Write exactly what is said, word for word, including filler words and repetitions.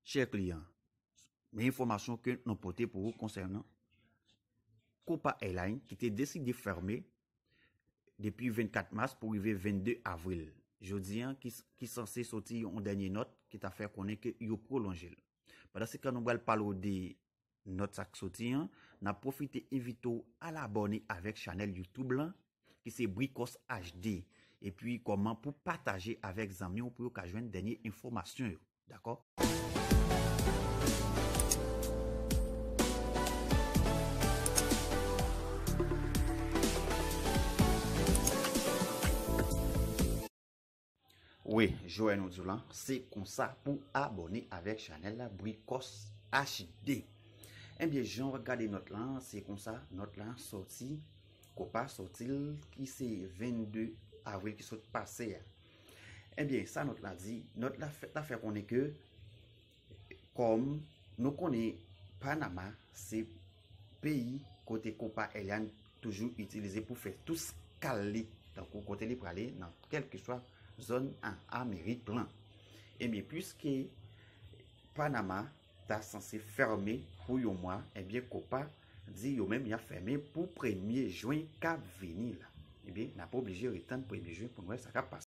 Chè kliyan, men enfòmasyon ke nou pote pou ou konsènan Copa Airlines ki te deside fèmen depi vennkat mas pou rive vennde avril. Jodi an, ki, ki sanse soti yon dènye nòt ki ta fè konnen ke yo pwolonje l. Pandan se tan nou pral pale w de nòt sa k soti an, n ap pwofite envite w al abòne avèk chanèl YouTube lan, ki se Brikòs H D. Epi kòman pou pataje avèk zanmi w pou yo ka jwenn dènye enfòmasyon yo. Dakò? Wi, jwè nou di w lan, se konsa pou abòne avèk chanèl la, Brikòs H D. Ebyen, jan w ap gade nòt lan, se konsa nòt lan sòti, Copa sòti l, ki se vennde avril ki sot pase a. Ebyen, sa nòt la di, nòt la fè, ta fè konnen ke, kòm nou konnen Panama se peyi kote Copa Airlines toujou itilize pou fè tou skal li, tankou kote li prale nan kèlkeswa zòn an Amerik lan. Ebyen, piske Panama ta sanse fèmen pou yon mwa, ebyen, Copa di yo menm y ap fèmen pou premye jen k ap vini la. Ebyen, n ap oblije ret tann premye jen pou n wè sa k ap pase.